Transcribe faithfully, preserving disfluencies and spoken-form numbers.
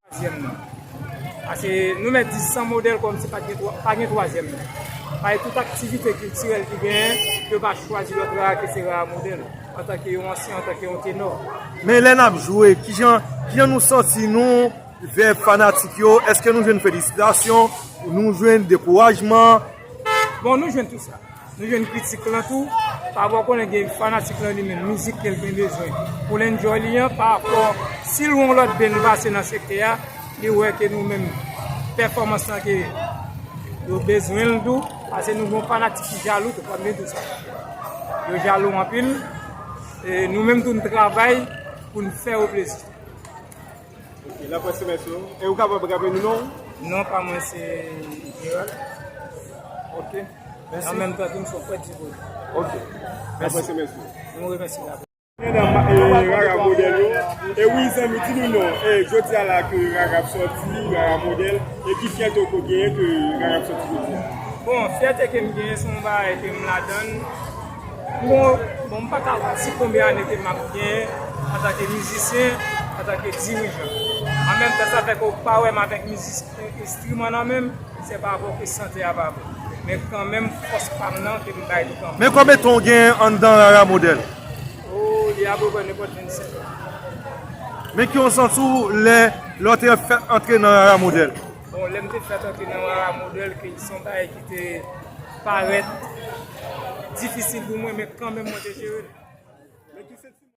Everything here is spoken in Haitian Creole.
Twazyèm nan. Paske nou mèt di san modèl kòmsi pa gen twa-, pa gen twazyèm nan. Paske tout aktivite kiltirèl ki genyen, yo pa chwazi lòt rara ke se rara modèl, antanke yon ansyen, antanke yon tenò. Men lè n ap jwe, kijan, kijan nou santi nou vè fanatik yo? Èske nou jwenn felisitasyon? Nou jwenn dekourajman? Bon, nou jwenn tou sa. Nou jwenn kritik lan tou, pa rapò konnen gen fanatik lan li menm, mizik ke l gen bezwen pou l enjoy li an, pa rapò si l wè yon lòt band pase nan sektè a, li wè ke nou menm pèfòmans lan ke yo bezwen l tou, paske nou gen fanatik ki jalou tou, fò m byen di w sa. Yo jalou anpil, e nou menm tou n travay pou n fè yo plezi. Ok, n ap wè semèn sou. E ou kapab raple nou non? Non pa mwen se Gerald. Ok. Mèsi. An menm tan tou, m se yon prèt Dibouda. Ok. N ap wè semèn sou. Nou remèsye la. Medam, e, rara modèl yo. E wi, zanmi, di nou non. E, jodi a la ke rara ap sòti, rara modèl. E ki fyète ou ko genyen ke rara ap sòti jodi a? Bon, fyète ke m genyen se yon bagay ke m ladann. Bon, bon, m pa ka di konbyen ane ke m ap genyen antanke mizisyen, antanke dirijan. An menm tan, sa fè ke w pa wè m avèk mizik, enstriman nan men m, se pa rapò ke sante a pa bon. Men kanmenm, fòs pa m nan, ke m bay li kanmenm. Men konbyen tan w genyen anndan Rara Modèl? O, li apeprè nenpòt vennsenk an. Men ki w santi w lè, lè w te fèk antre nan Rara Modèl? Bon, lè m te fèk antre nan Rara Modèl, ke se yon bagay ki te parèt difisil pou mwen, men kanmenm mwen te jere l.